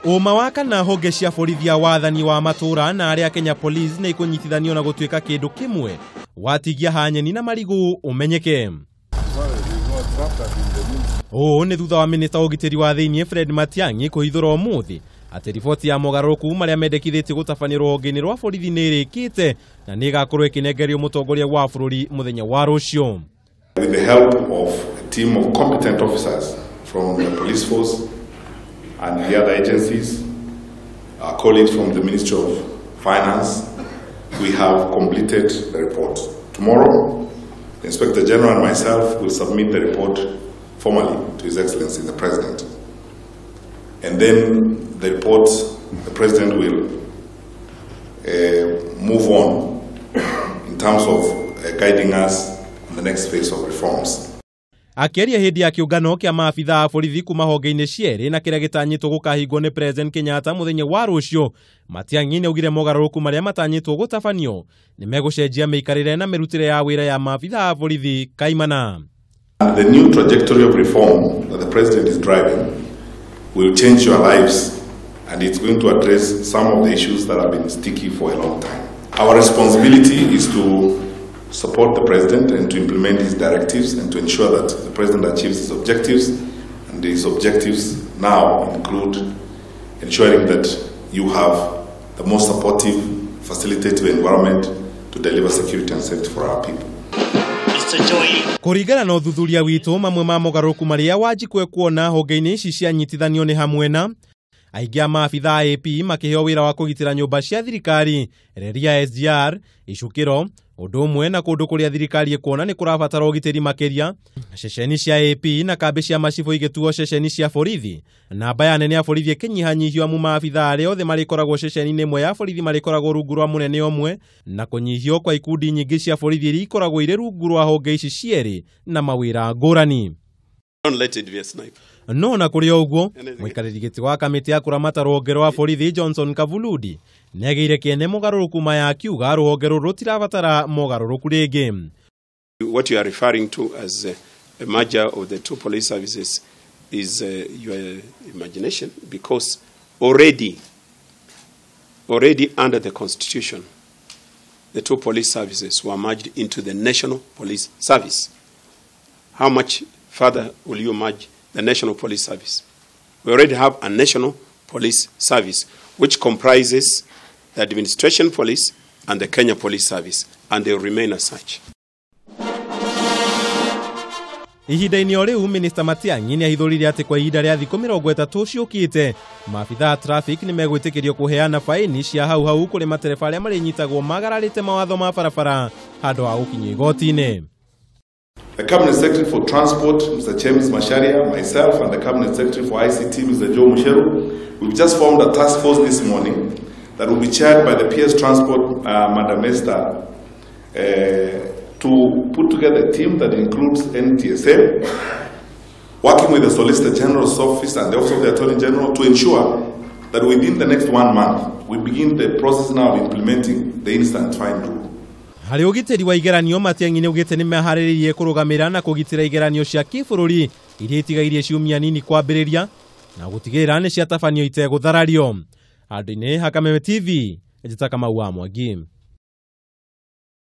Ũma wa kana honge cia borithi ya wathani wa matũra na arĩa Kenya Police nĩ ikũnyitithanio na gũtuĩka kĩndũ kĩmwe watigia hanyeni na marigũ ũmenyeke. Ũũ nĩ thutha wa minista wa ũgitĩri wa thĩinĩ Fred Matiang'i kũhithũra ũmũthĩ atĩ riboti ya mogarũrũku marĩa mendekithĩtie gũtabanio rũhonge-inĩ rwa borithi nĩ ĩrĩkĩte na nĩ ĩgakorwo ĩkĩnengerio mũtongoria wa bũrũri mũthenya wa rũciũ. With the help of a team of competent officers from the police force and the other agencies, our colleagues from the Ministry of Finance, we have completed the report. Tomorrow, the Inspector General and myself will submit the report formally to His Excellency the President. And then the report, the President will move on in terms of guiding us on the next phase of reforms. Akĩaria hĩndĩ ya kĩũngano kĩa maabitha a borithi kuma honge-inĩ cierĩ na kĩrĩa gĩtanyĩtwo gũkahingwo nĩ President Kenyatta mũthenya wa rũciũ, Matiang'i nĩaugire mogarũrũku marĩa matanyĩtwo gũtabanio nĩ megũcenjia mĩikarĩre na mĩrutĩre ya wĩra ya maabitha a borithi kaimana. The new trajectory of reform that the President is driving will change your lives, and it's going to address some of the issues that have been sticky for a long time. Our responsibility is to support the President and to implement his directives and to ensure that the President achieves his objectives, and his objectives now include ensuring that you have the most supportive, facilitative environment to deliver security and safety for our people. Kũringana na ũthuthuria witũ, mamwe ma mogarũrũku marĩa Wanjikũ ekuona honge-inĩ ici cianyitithanio nĩ hamwe na aingĩ a maabitha a AP makĩheo wĩra wa kũgitĩra nyũmba cia thirikari, reri ya SGR, icukĩro, ũndũ ũmwe na kũndũ kũrĩa thirikari ĩkuona nĩ kũrabatara ũgitĩri makĩria, ceceni cia AP na kambĩ cia macibũ igĩtuo ceceni cia borithi, namba ya anene a borithi ĩkĩnyihanyihio amu maabitha arĩa othe marĩkoragwo ceceni-inĩ ĩmwe ya borithi marĩkoragwo rungu rwa mũnene ũmwe, na kũnyihio kwa ikundi nyingĩ cia borithi iria ikoragwo irĩ rungu rwa honge ici cierĩ na mawĩra ngũrani. No na kũrĩ o ũguo, mũikarĩri gĩtĩ wa kamĩtĩ ya kũramata rũhonge rwa borithi Johnson Kavuludi nĩagĩire kĩene mogarũrũku maya akiuga rũhonge rũrũ rũtirabatara mogarũrũku rĩngĩ. What you are referring to as a merger of the two police services is your imagination, because already under the Constitution, the two police services were merged into the National Police Service. How much further will you merge the National Police Service? We already have a National Police Service, which comprises the Administration Police and the Kenya Police Service, and they will remain as such. Ihinda-inĩ o rĩu, Minister Matiang'i nĩahithũrire atĩ kwa ihinda rĩa thikũ 30 ciũkĩte, maabitha a traffic nĩmegwĩtĩkĩrio kũheana baini cia hau hau kũrĩ matereba arĩa marĩnyitagwo magararĩte mawatho ma barabara handũ ha gũkinyio igoti-inĩ. The Cabinet Secretary for Transport, Mr. James Macharia, myself, and the Cabinet Secretary for ICT, Mr. Joe Mucheru, we've just formed a task force this morning that will be chaired by the PS Transport, Madam Esther, to put together a team that includes NTSA, working with the Solicitor General's Office and the Office of the Attorney General to ensure that within the next 1 month, we begin the process now of implementing the instant fine rule. Harĩ ũgitĩri wa igeranio, Matiang'i nĩaugĩte nĩmeharĩrĩirie kũrũgamĩra na kũgitĩra igeranio cia kĩbũrũri iria itigairie ciumia nini kwambĩrĩria na gũtigĩrĩra nĩ ciatabanio itegũtharario. Handũ-inĩ ha Kameme TV, njĩta Kamau wa Mwangi.